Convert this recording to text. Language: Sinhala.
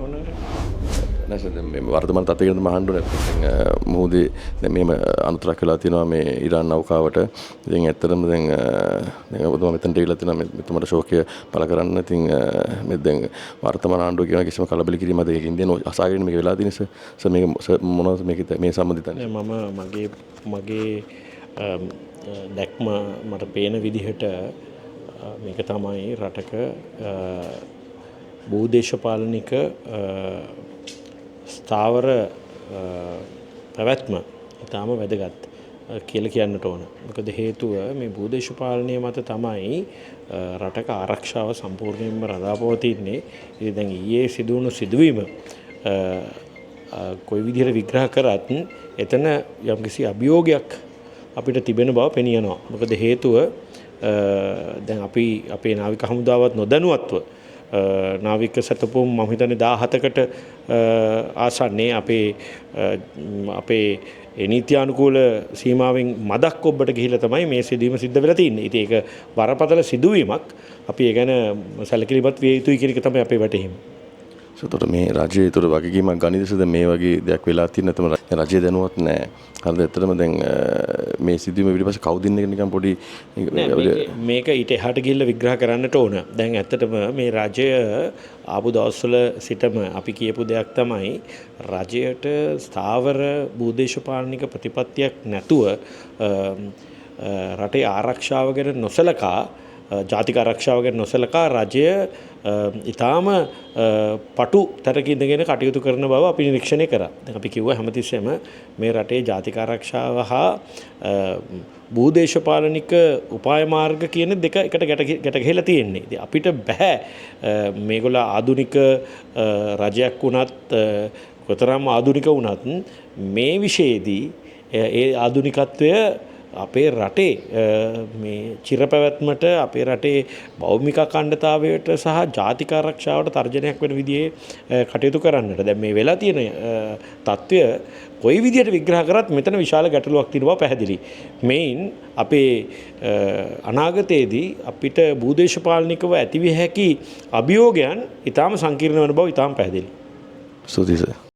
ඕනේ ඕන. නෑ සර්, දැන් මේ වර්තමාන තත්ත්වය ගැන මම අහන්න ඕනේ. දැන් මුහුදේ දැන් මෙහෙම අනතුරක් වෙලා තියෙනවා මේ ඉරාන් නෞකාවට. ඉතින් ඇත්තටම දැන් දැන් ඔබතුමා මෙතනට ඇවිල්ලා තියෙනවා මෙතුමාට ශෝකය පළ කරන්න. ඉතින් මේ දැන් වර්තමාන ආණ්ඩුව කියන කිසිම කලබල කිරීමක් දෙක ඉන්දියන් අසාගෙන මේක වෙලා තියෙන සර්. සර්, මේක සර් මොනවද මේක මේ සම්බන්ධ හිතන්නේ? මම මගේ මගේ දැක්ම, මට පේන විදිහට මේක තමයි රටක භූදේශපාලනික ස්ථාවර පැවැත්ම ඉතාම වැදගත් කියලා කියන්නට ඕන. මොකද හේතුව මේ භූදේශපාලනය මත තමයි රටක ආරක්ෂාව සම්පූර්ණයෙන්ම රඳා පවතින්නේ. ඉතින් දැන් ඊයේ සිදු වුණු සිදුවීම කොයි විදිහට විග්‍රහ කරත් එතන යම්කිසි අභියෝගයක් අපිට තිබෙන බව පෙනී යනවා. මොකද හේතුව දැන් අපි අපේ නාවික හමුදාවත් නොදැනුවත්ව නාවික සැතපුම් මම හිතන්නේ 17කට ආසන්නයේ අපේ අපේ ඒ නීත්‍යානුකූල සීමාවෙන් මදක් ඔබ්බට ගිහිල්ලා තමයි මේ සිදුවීම සිද්ධ වෙලා තියෙන්නේ. ඉතින් ඒක බරපතල සිදුවීමක්. අපි ඒ ගැන සැලකිලිමත් විය යුතුයි කියන එක තමයි අපේ වැටහීම. එතකොට මේ රජය ඒතර වගකීමක් ගනිද සර්, මේ වගේ දෙයක් වෙලා තියෙන නැත්නම් රජය දැනුවත් නෑ. හරිද? ඇත්තටම දැන් මේ සිදුවීම පිටිපස්සේ කවුද ඉන්නේ නිකන් පොඩි මේක ඊට එහාට ගිහිල්ලා විග්‍රහ කරන්නට ඕන. දැන් ඇත්තටම මේ රජය ආපු දවස්වල සිටම අපි කියපු දෙයක් තමයි රජයට ස්ථාවර භූදේශපාලනික ප්‍රතිපත්තියක් නැතුව, රටේ ආරක්ෂාව ගැන නොසලකා, ජාතික ආරක්ෂාව ගැන නොසලකා රජය ඉතාම පටු තැනක ඉඳගෙන කටයුතු කරන බව අපි නිරීක්ෂණය කරා. දැන් අපි කිව්වා හැමතිස්සෙම මේ රටේ ජාතික ආරක්ෂාව හා භූදේශපාලනික උපාය මාර්ග කියන දෙක එකට ගැට ගැහිලා තියෙන්නේ. ඉතින් අපිට බැහැ මේගොල්ලෝ ආධුනික රජයක් වුණත්, කොතරම් ආධුනික වුණත්, මේ විෂයේදී ඒ ආධුනිකත්වය අපේ රටේ මේ චිරපැවැත්මට, අපේ රටේ භෞමික අඛණ්ඩතාවයට සහ ජාතික ආරක්ෂාවට තර්ජනයක් වෙන විදිහේ කටයුතු කරන්නට. දැන් මේ වෙලා තියෙන තත්ත්වය කොයි විදිහට විග්‍රහ කරත් මෙතන විශාල ගැටලුවක් තියෙන බව පැහැදිලි. මෙයින් අපේ අනාගතයේදී අපිට භූදේශපාලනිකව ඇතිවිය හැකි අභියෝගයන් ඉතාම සංකීර්ණ වන බව ඉතාම පැහැදිලි. ස්තුතියි සර්.